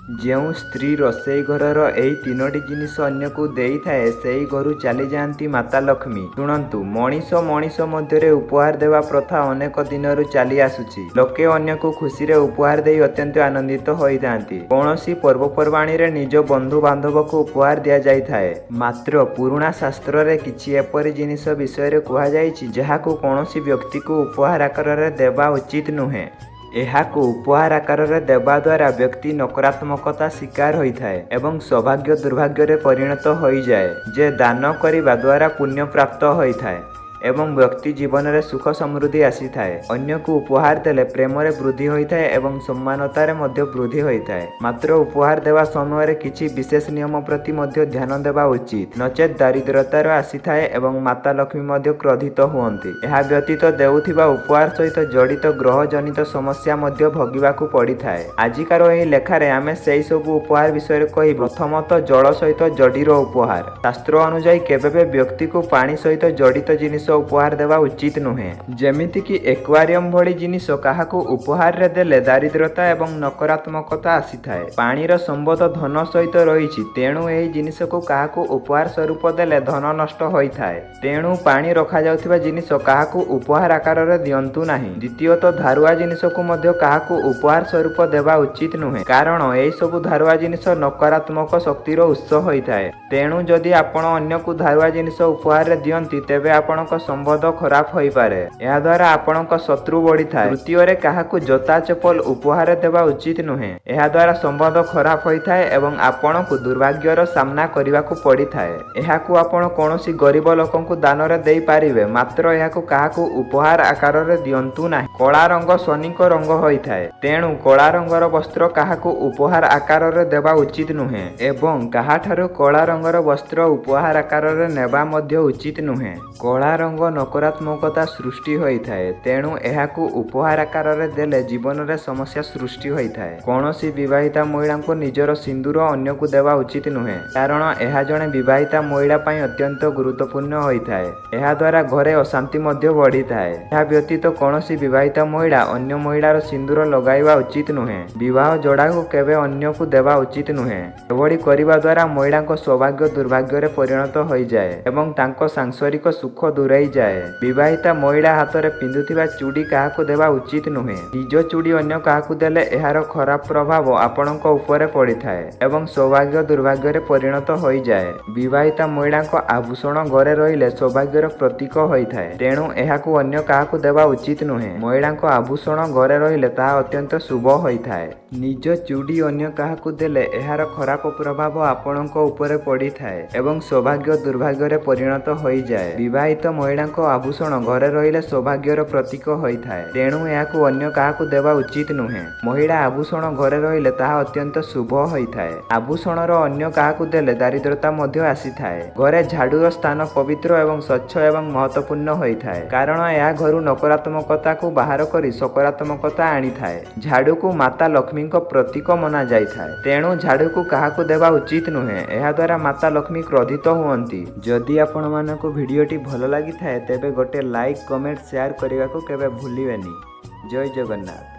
ଯେଉଁ ସ୍ତ୍ରୀ ରୋଷେଇ ଘରର ଏହି ତିନୋଟି ଜିନିଷ ଅନ୍ୟକୁ ଦେଇଥାଏ, ସେହି ଘରୁ ଚାଲିଯାଆନ୍ତି ମାତା ଲକ୍ଷ୍ମୀ। ଶୁଣନ୍ତୁ, ମଣିଷ ମଣିଷ ମଧ୍ୟରେ ଉପହାର ଦେବା ପ୍ରଥା ଅନେକ ଦିନରୁ ଚାଲି ଆସୁଛି। ଲୋକେ ଅନ୍ୟକୁ ଖୁସିରେ ଉପହାର ଦେଇ ଅତ୍ୟନ୍ତ ଆନନ୍ଦିତ ହୋଇଥାନ୍ତି। କୌଣସି ପର୍ବପର୍ବାଣୀରେ ନିଜ ବନ୍ଧୁ ବାନ୍ଧବକୁ ଉପହାର ଦିଆଯାଇଥାଏ। ମାତ୍ର ପୁରୁଣା ଶାସ୍ତ୍ରରେ କିଛି ଏପରି ଜିନିଷ ବିଷୟରେ କୁହାଯାଇଛି, ଯାହାକୁ କୌଣସି ବ୍ୟକ୍ତିକୁ ଉପହାର ଆକାରରେ ଦେବା ଉଚିତ ନୁହେଁ। ଏହାକୁ ଉପହାର ଆକାରରେ ଦେବା ଦ୍ୱାରା ବ୍ୟକ୍ତି ନକାରାତ୍ମକତା ଶିକାର ହୋଇଥାଏ ଏବଂ ସୌଭାଗ୍ୟ ଦୁର୍ଭାଗ୍ୟରେ ପରିଣତ ହୋଇଯାଏ। ଯେ ଦାନ କରିବା ଦ୍ୱାରା ପୁଣ୍ୟ ପ୍ରାପ୍ତ ହୋଇଥାଏ ଏବଂ ବ୍ୟକ୍ତି ଜୀବନରେ ସୁଖ ସମୃଦ୍ଧି ଆସିଥାଏ। ଅନ୍ୟକୁ ଉପହାର ଦେଲେ ପ୍ରେମରେ ବୃଦ୍ଧି ହୋଇଥାଏ ଏବଂ ସମାନତାରେ ମଧ୍ୟ ବୃଦ୍ଧି ହୋଇଥାଏ। ମାତ୍ର ଉପହାର ଦେବା ସମୟରେ କିଛି ବିଶେଷ ନିୟମ ପ୍ରତି ମଧ୍ୟ ଧ୍ୟାନ ଦେବା ଉଚିତ, ନଚେତ୍ ଦାରିଦ୍ରତାର ଆସିଥାଏ ଏବଂ ମାତା ଲକ୍ଷ୍ମୀ ମଧ୍ୟ କ୍ରୋଧିତ ହୁଅନ୍ତି। ଏହା ବ୍ୟତୀତ ଦେଉଥିବା ଉପହାର ସହିତ ଜଡ଼ିତ ଗ୍ରହ ଜନିତ ସମସ୍ୟା ମଧ୍ୟ ଭୋଗିବାକୁ ପଡ଼ିଥାଏ। ଆଜିକାର ଏହି ଲେଖାରେ ଆମେ ସେହି ସବୁ ଉପହାର ବିଷୟରେ କହିବୁ। ପ୍ରଥମତଃ, ଜଳ ସହିତ ଜଡ଼ିର ଉପହାର। ଶାସ୍ତ୍ର ଅନୁଯାୟୀ କେବେ ବି ବ୍ୟକ୍ତିକୁ ପାଣି ସହିତ ଜଡ଼ିତ ଜିନିଷ ଉପହାର ଦେବା ଉଚିତ ନୁହେଁ। ଯେମିତିକି ଏକ୍ୱାରିୟମ ଭଳି ଜିନିଷ କାହାକୁ ଉପହାରରେ ଦେଲେ ଦାରିଦ୍ରତା ଏବଂ ନକାରାତ୍ମକତା ଆସିଥାଏ। ପାଣିର ସମ୍ବନ୍ଧ ଧନ ସହିତ ରହିଛି, ତେଣୁ ଏହି ଜିନିଷକୁ କାହାକୁ ଉପହାର ସ୍ୱରୂପ ଦେଲେ ଧନ ନଷ୍ଟ ହୋଇଥାଏ। ତେଣୁ ପାଣି ରଖାଯାଉଥିବା ଜିନିଷ କାହାକୁ ଉପହାର ଆକାରରେ ଦିଅନ୍ତୁ ନାହିଁ। ଦ୍ୱିତୀୟତଃ, ଧାରୁଆ ଜିନିଷକୁ ମଧ୍ୟ କାହାକୁ ଉପହାର ସ୍ୱରୂପ ଦେବା ଉଚିତ ନୁହେଁ, କାରଣ ଏହି ସବୁ ଧାରୁଆ ଜିନିଷ ନକାରାତ୍ମକ ଶକ୍ତିର ଉତ୍ସ ହୋଇଥାଏ। ତେଣୁ ଯଦି ଆପଣ ଅନ୍ୟକୁ ଧାରୁଆ ଜିନିଷ ଉପହାରରେ ଦିଅନ୍ତି, ତେବେ ଆପଣଙ୍କ ସମ୍ବନ୍ଧ ଖରାପ ହୋଇପାରେ। ଏହାଦ୍ୱାରା ଆପଣଙ୍କ ଶତ୍ରୁ ବଢିଥାଏ। ତୃତୀୟରେ, କାହାକୁ ଜୋତା ଚପଲ ଉପହାର ଦେବା ଉଚିତ ନୁହେଁ। ଏହାଦ୍ୱାରା ସମ୍ବନ୍ଧ ଖରାପ ହୋଇଥାଏ ଏବଂ ଆପଣଙ୍କୁ ଦୁର୍ଭାଗ୍ୟର ସାମ୍ନା କରିବାକୁ ପଡ଼ିଥାଏ। ଏହାକୁ ଆପଣ କୌଣସି ଗରିବ ଲୋକଙ୍କୁ ଦାନରେ ଦେଇପାରିବେ, ମାତ୍ର ଏହାକୁ କାହାକୁ ଉପହାର ଆକାରରେ ଦିଅନ୍ତୁ ନାହିଁ। କଳା ରଙ୍ଗ ଶନିଙ୍କ ରଙ୍ଗ ହୋଇଥାଏ, ତେଣୁ କଳା ରଙ୍ଗର ବସ୍ତ୍ର କାହାକୁ ଉପହାର ଆକାରରେ ଦେବା ଉଚିତ ନୁହେଁ ଏବଂ କାହାଠାରୁ କଳା ରଙ୍ଗର ବସ୍ତ୍ର ଉପହାର ଆକାରରେ ନେବା ମଧ୍ୟ ଉଚିତ ନୁହେଁ। କଳା ରଙ୍ଗ ନକାରାତ୍ମକତା ସୃଷ୍ଟି ହୋଇଥାଏ, ତେଣୁ ଏହାକୁ ଉପହାର ଆକାରରେ ଦେଲେ ଜୀବନରେ ସମସ୍ୟା ସୃଷ୍ଟି ହୋଇଥାଏ। କୌଣସି ବିବାହିତା ମହିଳାଙ୍କୁ ନିଜର ସିନ୍ଦୁର ଅନ୍ୟକୁ ଦେବା ଉଚିତ ନୁହେଁ, କାରଣ ଏହା ଜଣେ ବିବାହିତା ମହିଳା ପାଇଁ ଅତ୍ୟନ୍ତ ଗୁରୁତ୍ୱପୂର୍ଣ୍ଣ ହୋଇଥାଏ। ଏହାଦ୍ୱାରା ଘରେ ଅଶାନ୍ତି ମଧ୍ୟ ବଢ଼ିଥାଏ। ଏହା ବ୍ୟତୀତ କୌଣସି ବିବାହିତା ମହିଳା ଅନ୍ୟ ମହିଳାର ସିନ୍ଦୁର ଲଗାଇବା ଉଚିତ ନୁହେଁ। ବିବାହ ଯୋଡ଼ାକୁ କେବେ ଅନ୍ୟକୁ ଦେବା ଉଚିତ ନୁହେଁ। ଏଭଳି କରିବା ଦ୍ୱାରା ମହିଳାଙ୍କ ସୌଭାଗ୍ୟ ଦୁର୍ଭାଗ୍ୟରେ ପରିଣତ ହୋଇଯାଏ ଏବଂ ତାଙ୍କ ସାଂସାରିକ ସୁଖ ଦୂରେଇ ଯାଏ। ବିବାହିତା ମହିଳା ହାତରେ ପିନ୍ଧୁଥିବା ଚୁଡ଼ି କାହାକୁ ଦେବା ଉଚିତ ନୁହେଁ। ନିଜ ଚୁଡ଼ି ଅନ୍ୟ କାହାକୁ ଦେଲେ ଏହାର ଖରାପ ପ୍ରଭାବ ଆପଣଙ୍କ ଉପରେ ପଡ଼ିଥାଏ ଏବଂ ସୌଭାଗ୍ୟ ଦୁର୍ଭାଗ୍ୟରେ ପରିଣତ ହୋଇଯାଏ। ବିବାହିତା ମହିଳାଙ୍କ ଆଭୂଷଣ ଘରେ ରହିଲେ ସୌଭାଗ୍ୟର ପ୍ରତୀକ ହୋଇଥାଏ, ତେଣୁ ଏହାକୁ ଅନ୍ୟ କାହାକୁ ଦେବା ଉଚିତ ନୁହେଁ। ମହିଳାଙ୍କ ଆଭୂଷଣ ଘରେ ରହିଲେ ତାହା ଅତ୍ୟନ୍ତ ଶୁଭ ହୋଇଥାଏ। ନିଜ ଚୁଡ଼ି ଅନ୍ୟ କାହାକୁ ଦେଲେ ଏହାର ଖରାପ ପ୍ରଭାବ ଆପଣଙ୍କ ଉପରେ ପଡ଼ିଥାଏ ଏବଂ ସୌଭାଗ୍ୟ ଦୁର୍ଭାଗ୍ୟରେ ପରିଣତ ହୋଇଯାଏ। ବିବାହିତ ମହିଳାଙ୍କ ଆଭୂଷଣ ଘରେ ରହିଲେ ସୌଭାଗ୍ୟର ପ୍ରତୀକ ହୋଇଥାଏ, ତେଣୁ ଏହାକୁ ଅନ୍ୟ କାହାକୁ ଦେବା ଉଚିତ ନୁହେଁ। ମହିଳା ଆଭୂଷଣ ଘରେ ରହିଲେ ତାହା ଅତ୍ୟନ୍ତ ଶୁଭ ହୋଇଥାଏ। ଆଭୂଷଣର ଅନ୍ୟ କାହାକୁ ଦେଲେ ଦାରିଦ୍ରତା ମଧ୍ୟ ଆସିଥାଏ। ଘରେ ଝାଡୁର ସ୍ଥାନ ପବିତ୍ର ଏବଂ ସ୍ୱଚ୍ଛ ଏବଂ ମହତ୍ୱପୂର୍ଣ୍ଣ ହୋଇଥାଏ, କାରଣ ଏହା ଘରୁ ନକାରାତ୍ମକତାକୁ ବାହାର କରି ସକାରାତ୍ମକତା ଆଣିଥାଏ। ଝାଡୁକୁ ମାତା ଲକ୍ଷ୍ମୀଙ୍କ ପ୍ରତୀକ ମନାଯାଇଥାଏ, ତେଣୁ ଝାଡୁକୁ କାହାକୁ ଦେବା ଉଚିତ ନୁହେଁ। ଏହାଦ୍ୱାରା ମାତା ଲକ୍ଷ୍ମୀ କ୍ରୋଧିତ ହୁଅନ୍ତି। ଯଦି ଆପଣମାନଙ୍କୁ ଭିଡ଼ିଓଟି ଭଲ ଲାଗିଥାଏ, ତେବେ ଗୋଟେ ଲାଇକ୍, କମେଣ୍ଟ, ସେୟାର କରିବାକୁ କେବେ ଭୁଲିବେନି। ଜୟ ଜଗନ୍ନାଥ।